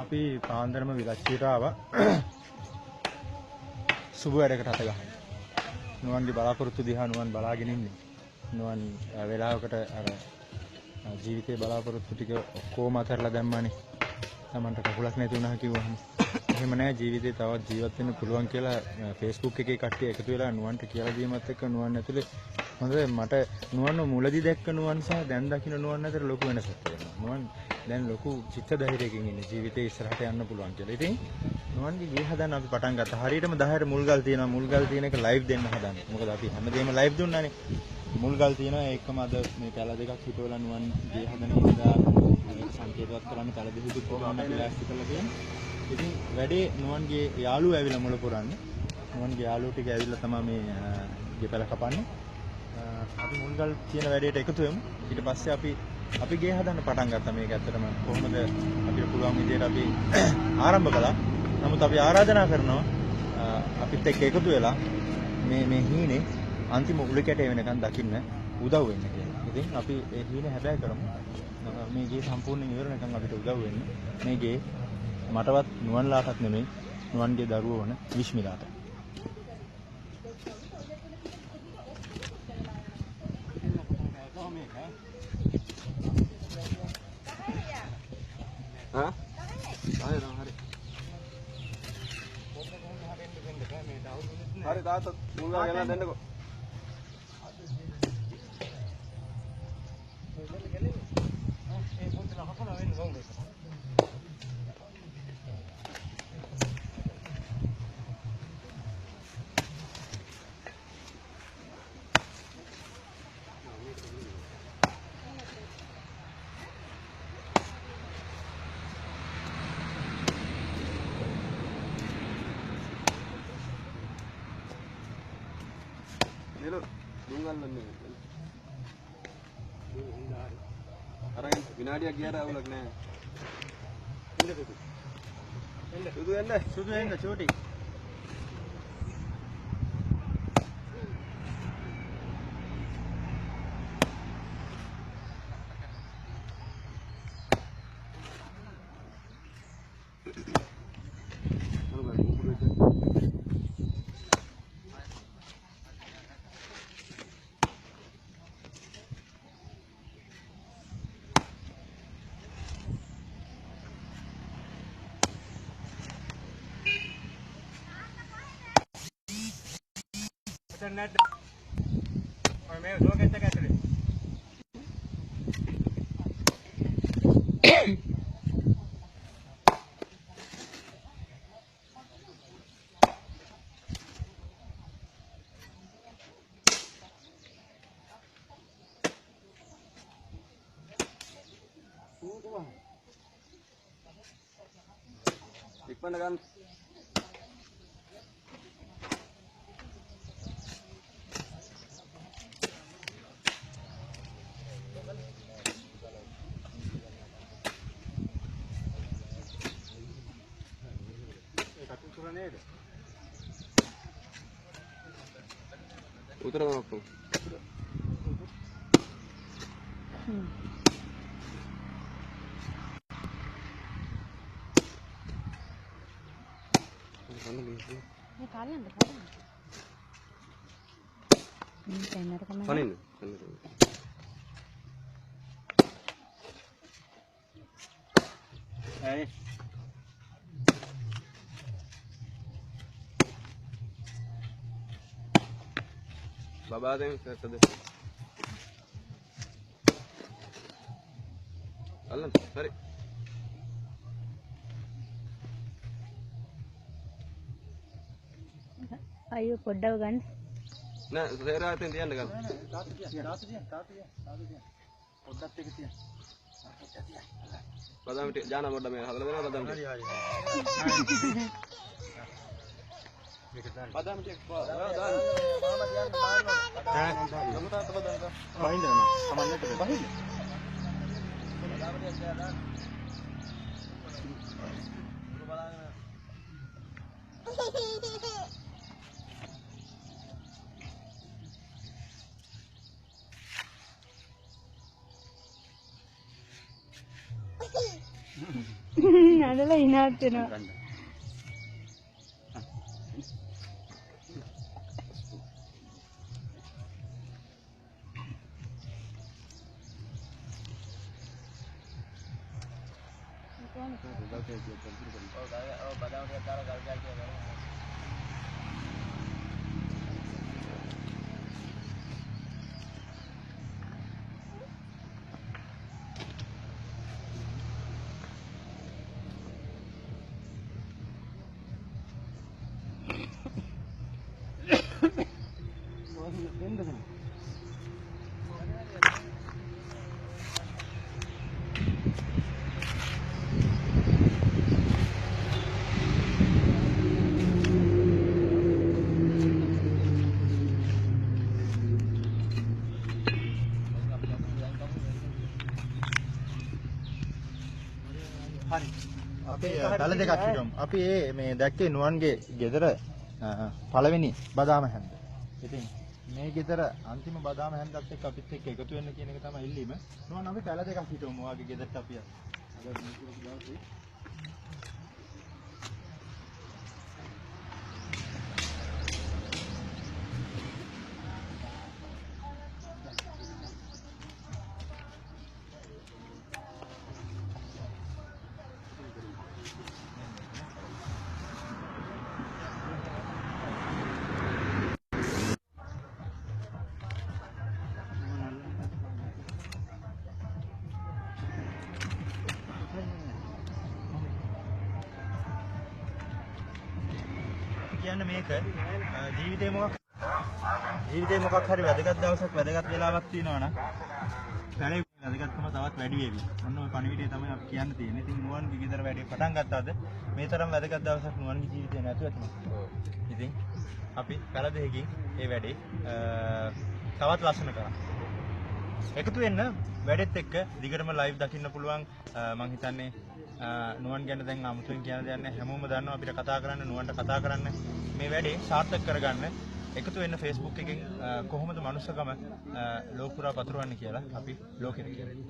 අපි පාන්දරම විලච්චියට ආවා. සුබ වැඩකට අත ගහන්න. නුවන්ගේ බලාපොරොත්තු දිහා නුවන් බලාගෙන ඉන්නේ. නුවන් වෙලාවකට අර ජීවිතේ බලාපොරොත්තු ටික ඔක්කොම අතහැරලා දැම්මානේ. Tamanට කකුලක් නැති වුණා කිව්වහම. එහෙම නෑ, ජීවිතේ තවත් ජීවත් වෙන්න පුළුවන් කියලා Facebook එකේ කට්ටිය එකතු වෙලා නුවන්ට කියලා දීමත් එක්ක නුවන් ඇතුලේ හොඳ මට නුවන්ව මුලදී දැක්ක නුවන් සහ දැන් දකින්න නුවන් අතර ලොකු වෙනසක් තියෙනවා. නුවන් දැන් ලොකු චිත්ත ධෛර්යයකින් ඉන්නේ ජීවිතේ ඉස්සරහට යන්න පුළුවන් කියලා. ඉතින් නුවන්ගේ ගේ හදන්න අපි පටන් ගත්තා. හරියටම 10ට මුල්ගල් තියෙනවා. මුල්ගල් තියෙන එක ලයිව් දෙන්න හදන්නේ. මොකද අපි හැමදේම ලයිව් දුන්නානේ. මුල්ගල් තියෙනවා. ඒකම අද මේ පැල දෙකක් හිටවලා නුවන් ගේ හදන හින්දා ඒක සංකේතවත් කරන්න පැල දෙකකුත් ගන්න අපි ලෑස්ති කරලා තියෙනවා. ඉතින් වැඩේ නුවන්ගේ යාළුවෝ ඇවිල්ලා මුල පුරන්නේ. නුවන්ගේ යාළුවෝ ටික ඇවිල්ලා තමයි මේ ගේ පැල කපන්නේ. අපි මුල්ගල් තියෙන වැඩේට එකතු වෙමු. ඊට පස්සේ අපි ගේ හදන්න පටන් ගත්තා. මේක ඇත්තටම කොහොමද අපිට පුළුවන් විදියට අපි ආරම්භ කළා. නමුත් අපි ආරාධනා කරනවා අපිත් එක්ක එකතු වෙලා මේ හීනේ අන්තිම උළු කැටේ වෙනකන් දකින්න උදව් වෙන්න කියලා. ඉතින් අපි ඒ හීනේ හැබෑ කරමු. මේ ගේ සම්පූර්ණයෙන් ඉවර වෙනකන් අපිට උදව් වෙන්න. මේ ගේ මටවත් නුවන්ලාටත් නෙමෙයි, නුවන්ගේ දරුවෝ වන විශ්මිලාට. හා හරි හරි තාත්තා මුංගා ගෙනලා දෙන්නකෝ. අරගෙන විනාඩියක් ගියාට අවුලක් නෑ. එන්න සුදු. එන්න සුදු එන්න. සුදු එන්න චූටි. නැද්ද? ඔය මේ සෝකෙත් එක ඇතුලේ. ඉක්මනට ගන්න. උතර තමයි ඔක්කොම. මේ කාලියන්ද කාලියන්ද? මේ පෙන්නට කමක්. පනින්න. ඇයි බබා දැන් සෙට් දෙන්න. අල්ලන්න. හරි. අයියෝ පොඩ්ඩව ගන්න. නෑ සේරා අතෙන් තියන්න ගන්න. තාත්තා තියන්න. තාත්තා තියන්න. තාත්තා තියන්න. තාත්තා තියන්න. පොඩ්ඩක් එක තියන්න. පොඩ්ඩක් තියන්න. බදාම ටික ජානා පොඩ්ඩක් මේ හදලා දෙනවා බදාම ටික. හරි හරි. මේක දාන්න. බදාම ටික දාන්න. ඈ ගමු තාත්තා බදාම දාන්න. බහින්න නෑ. කමන්නේ බහින්න. බදාම ටික දාන්න. බලාගෙන අඬලා hinaත් වෙනවා. හරි. අපි පැල දෙකක් හිටවමු. අපි ඒ මේ දැක්කේ නුවන්ගේ ගෙදර පළවෙනි බදාම හැන්ද. ඉතින් මේ ගෙදර අන්තිම බදාම හැන්දත් එක්ක අපිත් එක්ක එකතු වෙන්න කියන එක තමයි ඉල්ලීම. නුවන් අපි පැල දෙකක් හිටවමු ඔයාගේ ගෙදරට අපි. අද මේ කියන්නේ මේක ජීවිතේ මොකක් හරි වැදගත් දවසක් වැදගත් වෙලාවක් තියෙනවා නම් පැලේ වැදගත්කම තවත් වැඩි වේවි. ඔන්න ඔය පණිවිඩය තමයි අපි කියන්න තියෙන්නේ. ඉතින් නුවන්ගේ ගෙදර වැඩේ පටන් ගත්තාද මේ තරම් වැදගත් දවසක් නුවන්ගේ ජීවිතේ නැතුව ඇතිනේ. ඉතින් අපි පැල දෙකකින් මේ වැඩේ තවත් ලස්සන කරා. එකතු වෙන්න වැඩෙත් එක්ක දිගටම ලයිව් දකින්න පුළුවන්. මං හිතන්නේ නුවන් ගැන දැන් අමුතුවෙන් කියන දෙයක් නෑ. හැමෝම දන්නවා අපිට කතා කරන්න, නුවන්ට කතා කරන්න, මේ වැඩේ සාර්ථක කරගන්න එකතු වෙන්න Facebook එකෙන් කොහොමද මනුස්සකම ලෝක පුරා පතුරවන්නේ කියලා අපි ලෝකෙට කියනවා.